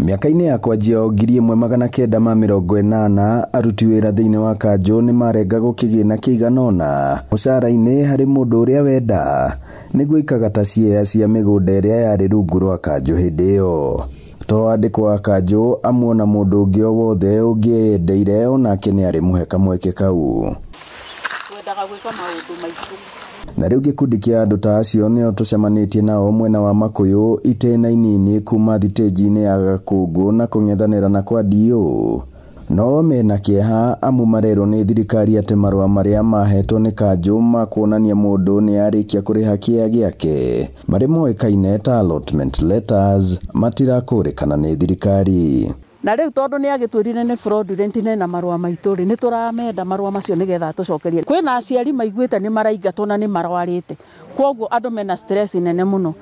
Mĩaka-inĩ ya kwanjia o 1980 aruti wĩra thĩinĩ wa kanjũ nĩ marengagwo kĩgĩna kĩigana ũna mũcara-inĩ harĩ mũndũ ũrĩa wenda nĩguo ikagata ciea cia mĩgũnda ĩrĩa yarĩ rungu rwa kanjũ hĩndĩ ĩyo. To andĩkwo a kanjũ amu ona mũndũ ũngĩ o wothe ũngĩeyendeire onake nĩ arĩ mũhe kamweke kau. Twendaga gwĩka maũndũ maitũ. Na rĩu gĩkundi kĩa andũ ta acio nĩo tũcemanĩtie nao mwena wa Makũyũ itĩna inini kuma thitĩnji-inĩ ya Gakũngũ na kũng'ethanĩra na kwa DO. No mena kĩeha amu marerwo nĩ thirikari atĩ marũa marĩa mahetwo nĩ kanjũ ma kuonania mũndũ nĩ arĩkia kũrĩha kĩea gĩake marĩ moĩkaine ta allotment letters matirakũrĩkana nĩ thirikari. Na rĩu tondũ nĩ agĩtwĩrire nĩ fraudulent na marũa maitũ rĩ, nĩ tũramenda marũa macio nĩgetha atũcokerie. Kwĩna aciari maiguĩte nĩ maraingatwo na nĩ marwarĩte, kwoguo andũ mena stress nene mũno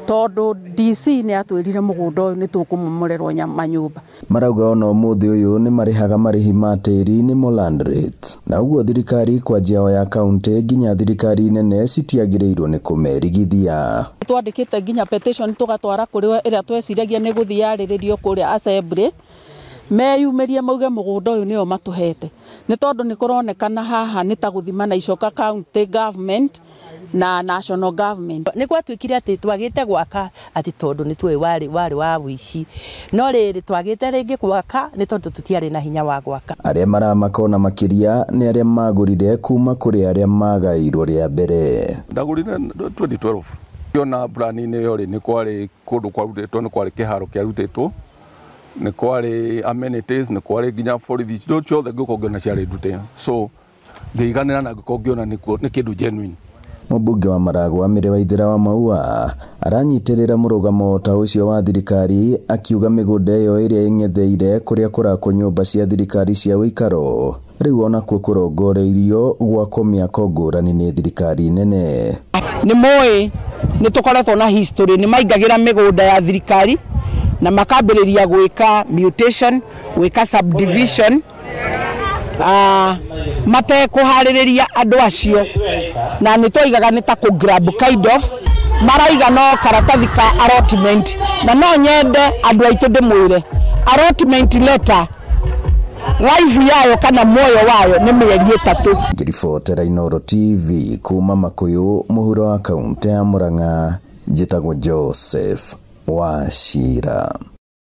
tondũ DC nĩ atwĩrire mũgũnda ũyũ nĩ tũkũmomorerwo manyũmba. Marauga ona ũmũthĩ ũyũ nĩ marĩhaga marĩhi ma tĩri nĩmo land rates, na ũguo thirikari kwanjia o ya kaunti nginya thirikari nene citiagĩrĩirwo nĩ kũmerigithia. Twandĩkĩte nginya petition tũgatwara kũrĩ we ĩrĩa tweciragia nĩ gũthiĩ yarĩrĩrio kũrĩa assembly, meyumĩrie mauge mũgũnda ũyũ nĩo matũhete, nĩ tondũ nĩ kũronekana haha nĩ ta gũthima na icoka county government na national government. Nĩ gwatuĩkire atĩ twagĩte gwaka atĩ tondũ nĩ tuoĩ warĩ wa wũici, no rĩrĩ twagĩte rĩngĩ gwaka nĩ tondũ tũtiarĩ na hinya wa gwaka. Arĩa maramaka ona makĩria nĩ arĩa magũrire kuma kũrĩ arĩa magaĩirwo rĩa mbere. Ndagũrire 2012. Ona brand-inĩ ĩyo rĩ, nĩ kwarĩ kũndũ kwarutĩtwo, nĩ kwarĩ kĩharo kĩarutĩtwo, nĩ kwarĩ amenities, nĩ kwarĩ nginya borithi, indo ciothe ngĩũka ngĩona ciarĩ ndute, so ngĩiganĩra na ngĩkorwo ngĩona nĩ kĩndũ genuine. Mũmbunge wa Maragwa Mĩrĩ Waithera wa Maua aranyitĩrĩra mũrũgamo ta ũcio wa thirikari akiuga mĩgũnda ĩyo ĩrĩa ĩng'etheire kũrĩa kũrakwo nyũmba cia thirikari cia ũikaro rĩu onakuo kũrongoreirio gwakwo mĩako ngũrani nĩ thirikari nene. Nĩ moĩ nĩ tũkoretwo na history, nĩ maingagĩra mĩgũnda ya thirikari na makambĩrĩria gwĩka mutation, gwĩka subdivision, matekũharĩrĩria andũ acio, na nĩ twaigaga nĩ ta kũ grab kind of maraiga no karatathi ka allotment, na no nyende andũ aitũ ndĩmwĩre allotment letter life yayo kana muoyo wayo nĩ mĩeri 3. Ngĩribotera Inooro TV kuma Makũyũ mũhuro wa kaunti ya Murang'a, njĩtagwo Joseph Wachira.